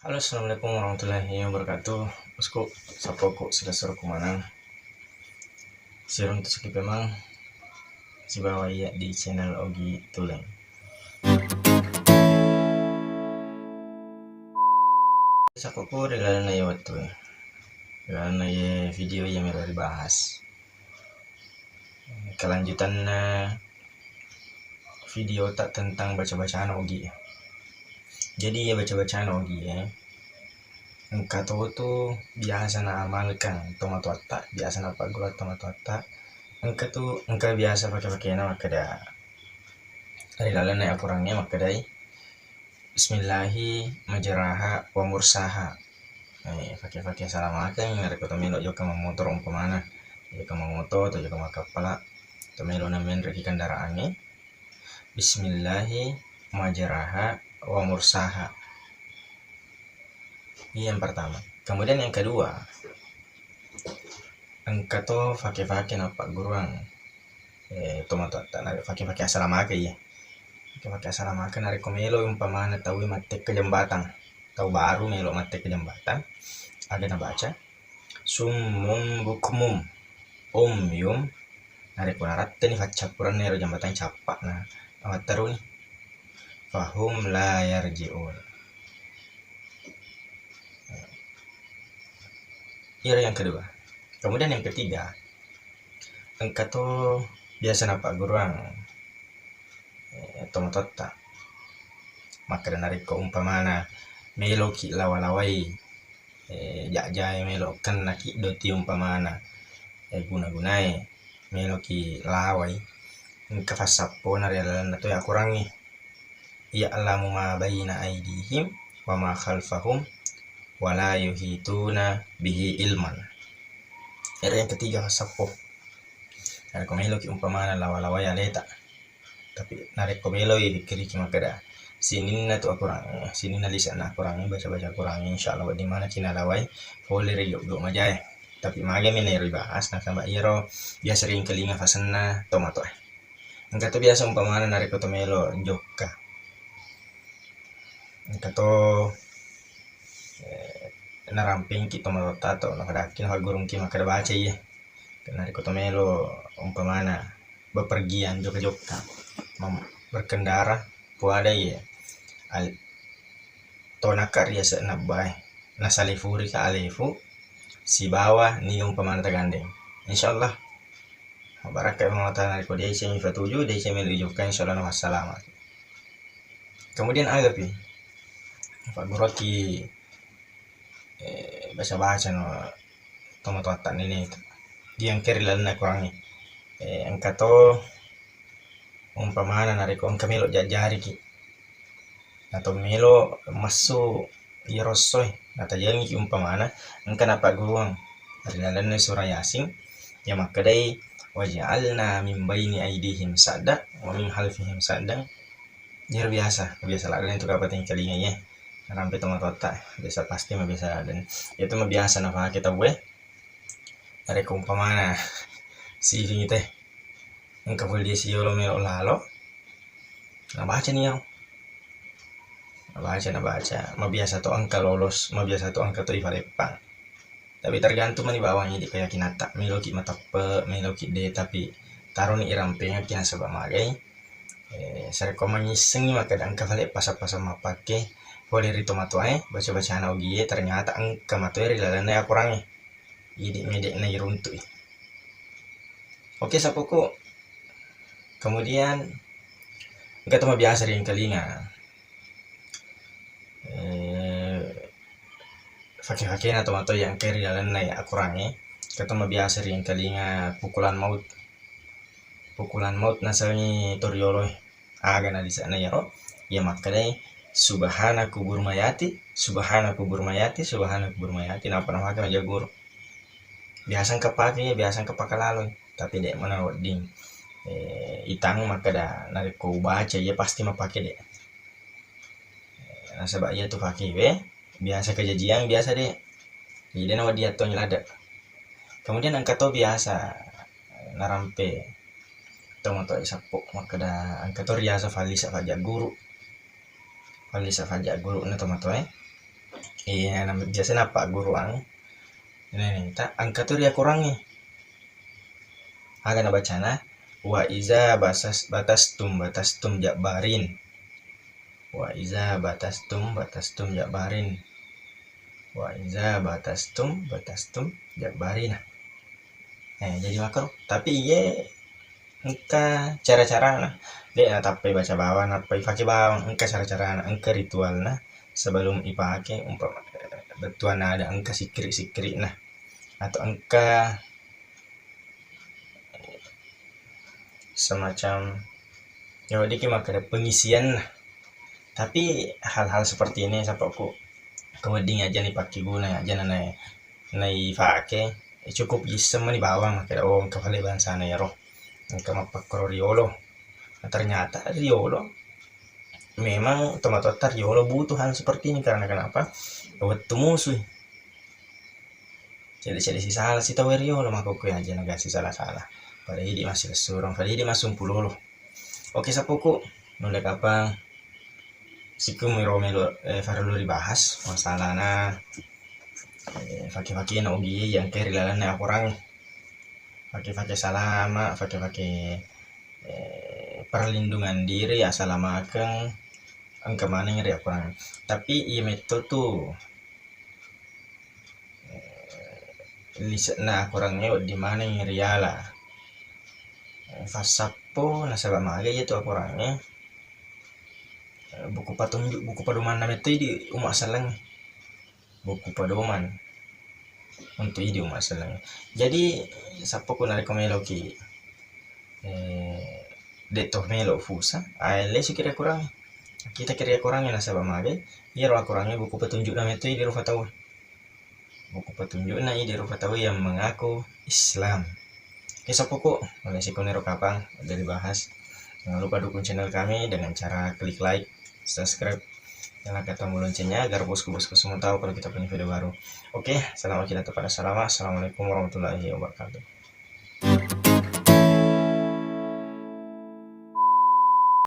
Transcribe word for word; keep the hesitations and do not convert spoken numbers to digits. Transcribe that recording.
Halo, assalamualaikum warahmatullahi wabarakatuh. Usku, sappoku, silessurku maneng. Siruntu saki pemang sibawa iya di channel Ogi Tuleng. Sappoku, ri lalenna iye wettue, ri lalenna iye video iya melo ribahas. Kelanjutanna videota tentang baca-bacana Ogi e. Jadi, iya baca-bacana Ogi e, engka to tu biasa naamalkang tomatoatta, biasa napagguruang tomatoatta. Engka tu, engka biasa fake-fakena makkeda, ri lalenna Akorangnge makkedai, "Bismillahi majraha wa mursaha." Eh, fake-fake asalamakeng, narekko to melo jokka mammotoro umpamana, jokka mamoto atau jokka makkappala, to melo na menreki kendaraangnge, "Bismillahi majraha wa mursaha." Ini yang pertama. Kemudian yang kedua, engka to fake-fake nappagguruang, eh, tomatoatta, na fake-fake asalamakeng, iya. Fake-fake asalamakeng narekko melo umpamana tau mattekke jembatang, tau baru melo mattekke jembatang, aga nabaca, "Summun bukmun umyum." Narekko naratteni faccappurenna ero jembatang cappa'na, awatteruni, "Fahum la yarji'un." Iyaro yang kedua. Kemudian yang ketiga, engka to biasa nappagguruang, eh, tomatoatta. Makkeda narekko umpamana meloki lawa-lawai, eh, jajjae melo kennaki doti umpamana, eh, guna-gunae meloki lawai, engka fassappona ri lalenna to Akorangnge. "Ya'lamu ma baina aidihim wa ma khalfahum wa la yuhituna bihi ilman." Ero yang ketiga fassappo. Narekko meloki umpamana lawa-lawai aleta, tapi narekko meloi pikkiriki makkeda, sininna tu Akorangnge, sininna lise'na Akorangnge, baca-baca Akorangnge, insya Allah wedding manekki nalawai pole ri joggo majae. Tapi magami naero ibahas, nasaba iyaro biasa riengkalinga fasenna tomatoae. Engka to biasa umpamana narekko to melo jokka, engka to, eh, narampengki tomatoatta atau nafadakki nafaggurungki makkeda baca iye. Narekko to melo umpamana bepergian jokka-jokka, mam-, berkendara, puada iye al-, tonakka riaseng nabbae, nasalefurika alefu sibawa niga umpamana tagandeng. Insya Allah, mabarakka mata narekko deceng ifatuju, deceng melo ijokka, insya Allah nafassalama. Kemudian agapi fagguruki, eh, baca-baca no tomatoatta nene itu. Diangkeri lalenna Akorangnge. Eh, engka to umpamana narekko engka melo jajjariki atau melo massu iyaro essoe, natajengiki umpamana engka nappagguruang ri lalenna sura Yasin, iya makkedai, "Waja'alna min baini aidihim sadda wa min khalfihim sadda." Iyaro biasa, biasa ladde tu kapang engkalinga iye. Narampe tomatoatta, biasa pasti mabiasa ladde. Iyatu mabiasa nafake tauwe. Narekko umpamana sifingi te, engka pole dia siyolo melo lalo, nabacani iyaro. Nabaca, nabaca. Mabiasa to engka lolos, mabiasa to engka to ifaleppang. Tapi tergantung mani bawang idi keyakinatta, meloki mateppe, meloki de, tapi taroni irampengekki nasaba magai. Eh, sarekko mangissengi makkeda engka fale pasa-pasa mappake pole ri tomatoae, baca-bacana Ogie, ternyata engka matoe ri lalenna Akorangnge. Idi mede'na iruntu'i. Oke, sappoku. Kemudian engka to mabiasa riengkalinga, eh, fake-fakena tomatoa iya engkae ri lalenna Akorangnge, engka to mabiasa riengkalinga pukulan maut. Pukulan maut nasengi torioloe. Aga na lise'na iyaro? Iya makkedai, "Subhana kubur mayati, subhana kubur mayati, subhana kubur mayati," nappa nafake majaguru. Biasa engka pake, biasa engka pakalaloi, tapi de' mana wedding, eh, itang makkeda narekko ubaca iya pasti mapake de'. Nasaba iyatu fakewe biasa kejajiang, biasa de'. Jadi de' nawedding yattongi ladde'. Kemudian engka to biasa narampe tomatoa sappo makkeda engka to riaseng fallisa fajjagguru. Fallisa fajjagguru'na tomatoae. Iya, biasa nappagguruang. Ini, ini, ta, engka tu ri Akorangnge. Aga nabacana? Wa iza basas-, batastum, batastum jabbarin. Wa iza batastum, batastum jabbarin. Wa iza batastum, batastum jabbarina. Eh, jadi makkoro. Tapi iye engka cara-carana. De' natappai baca bawang, nappai fake bawang. Engka cara-carana, engka ritualna sebelum ipake, umpama, eh, bettuanna ada engka sikkiri-sikkiri'na. Atau engka semacam, ya, weddikki makkeda pengisianna. Tapi hal-hal seperti ini, sappoku, kewedding aja ni pakkeguna aja na, na, naifake, eh, cukup isseng mani bawang makkeda, oh, engka fale bangsana ero, engka mappakkoro riolo. Nah, ternyata riolo memang tomatoatta riolo butuh hal seperti ini. Karena kenapa? Wettu musui. Cedde-cedde sisala sitau riolo, makkukku aja naga sisala-sala. Pada idi massilessureng, pada idi massumpulolo. Oke, sappoku, nulle kapang sikku miro melo, eh, farellu ribahas masalahna, eh, fake-fakena ogi yang ke ri lalenna Akorangnge. Fake-fake salama, fake-fake, eh, perlindungan diri, asalamakeng, engka maneng ri Akorangnge. Tapi iya metto tu, eh, lise'na Akorangnge wedding maneng riala, eh, fassappo, nasaba maga iya tu Akorangnge, eh, buku patunjuk, buku pedomanna metto idi umma selleng. Buku pedoman untuk idi umma selleng. Jadi, sappoku narekko meloki, eh, de' to melo fusa, ae lesuki ri Akorangnge. Kita ki ri Akorangnge nasaba magai, iyaro Akorangnge buku petunjukna metto idi rupa tau. Buku petunjukna idi rupa tau yang mengaku Islam. Oke, sappoku, mulai sikoniro kapang udah dibahas. Jangan lupa dukung channel kami dengan cara klik like, subscribe, nyalakan tombol loncengnya agar bosku-bosku semua tahu kalau kita punya video baru. Oke, selamat kita tetap pada salama. Assalamualaikum warahmatullahi wabarakatuh.